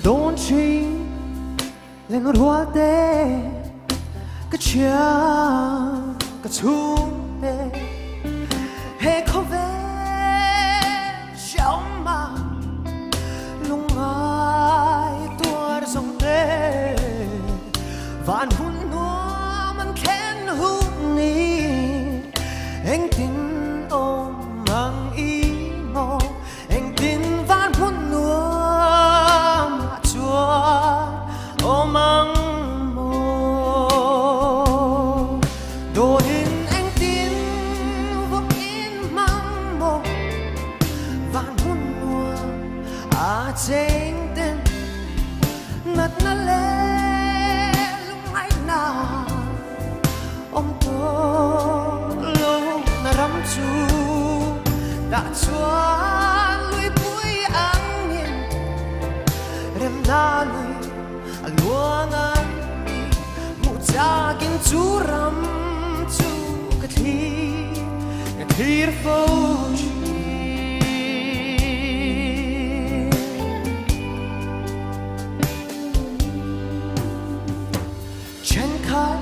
Dawn thin leng rual te ka thian ka chhungte he khawvel hreawm ah lungngai tuar zawng te van hun nuam an thlen hun ni engtin awm ang i maw Engtin van hmun nuam ah chuan awm ang maw? Dawnin engtin vawk in hmang maw? Van hmun nuam a cheng ten natna leh lungngaihna awm tawh lo na ram chu dah chuan luipui angin remna lui a luang a ni hmuh chakin chu ram chu ka thlir ka thlir fo thin. Thenkhat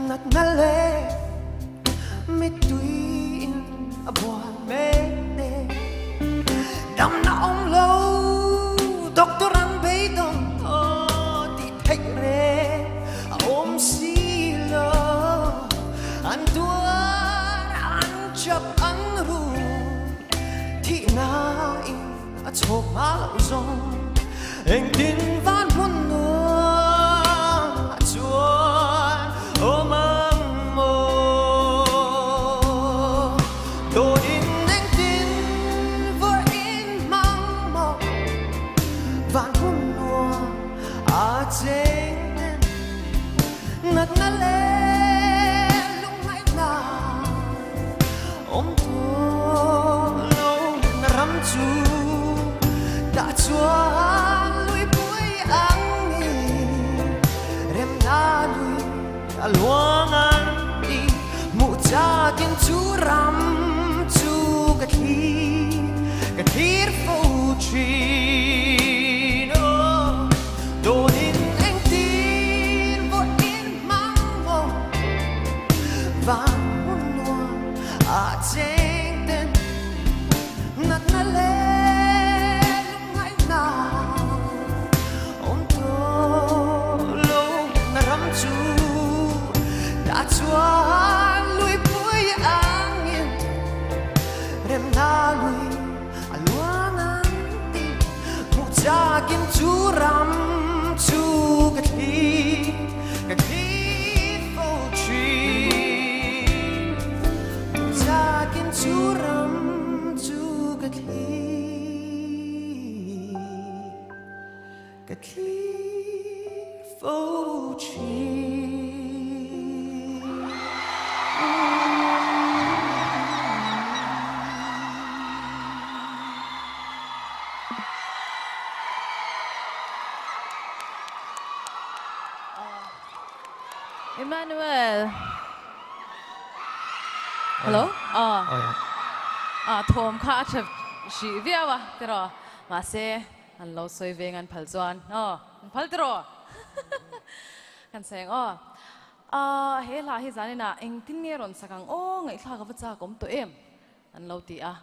natna leh mittui in a bual mek te damna awm lo doctor an beidawng aw tih theih reng a awm si lo an tuar an chap an ru thihna in A chhawk hma loh zawng engtin van hmun nuam ah chuan awm ang maw? Dawnin engtin vawiin hmang maw? Van hmun nuam a cheng ten natna leh lungngaihna Awm tawh lo na ram chu dah chuan luipui angin remna lui a luang an ti hmuh chakin chu ram chu ka thlir ka thlir fo thin aw dawnin engtin vawiin hmang maw Van hmun nuam a cheng ten natna leh lungngaihna awm tawh lo na ram chu dah chuan luipui angin remna lui a luang ang tih hmuh chakin chu ram chu ka thlir ka thlir fo thin hmuh chakin chu ram chu ka thlir ka thlir fo thin. Emmanuel. Hello. Ah. Ah thawm kha a tha hrih viau a tiraw. Mahse an lo sawi veng an phal chuan aw an phal tiraw. Kan sawi ang aw. Ah he hla hi zaninah engtin nge rawn sak ang aw ngaihthlak a va chak awm tawh em an lo ti a.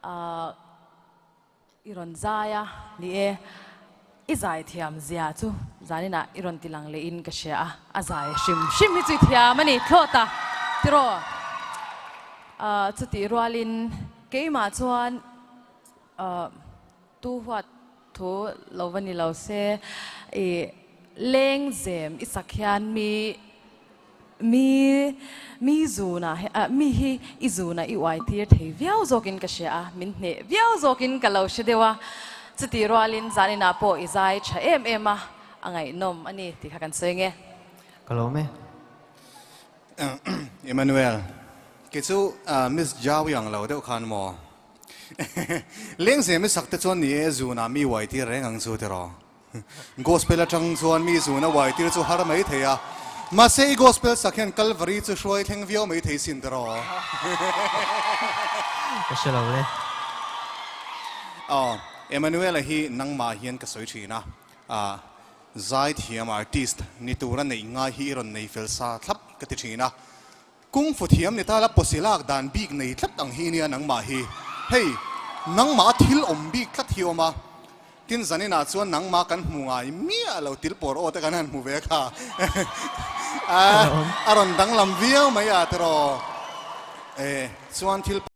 Ah. I rawn zai a, ni e, i zai thiam zia chu zaninah i rawn ti lang lehin ka hria a, a zai hrim hrim hi chu i thiam a ni thlawt a, tiraw? Ahh chutih rualin keimah chuan ahh tu huat thu lo va ni lo se, ih lengzem i sak hian mi Mi, mi zuna hi, ah, mi hi i zuna i uai tir thei viau zawkin ka hria a, min hneh viau zawkin ka lo hre deuh a. Chutih rualin zaninah pawh i zai tha em em a, a ngaihnawm a ni tih kha kan sawi nge. Ka lawm e. Emmanuel, kei chu Miss Jaui ang lo deuh khan maw? Lengzem i sak te chuan ni e zunah mi uai tir reng ang chu tiraw? Gospel atang chuan mi zun a uai tir chu har mai thei a, mahse i gospel sak hian Kalvari chu hruai thleng viau mai thei sin tiraw? Ka hre lo le. Aw. Emmanuel-a hi nangmah hian ka sawi thin a, ah zaithiam artist ni tura neih ngai hi i rawn nei fel sa thlap ka ti thin a. Kung fu thiam ni tala pawsi lak dan bik nei tlat ang hi nia nangmah hi. Hei, nangmah a thil awm bik tlat hi awm a. Tin zaninah chuan nangmah kan hmu ngai miah lo til pawr aw te kan han hmu ve kha. A rawn danglam viau mai a tiraw. E, chuan thil.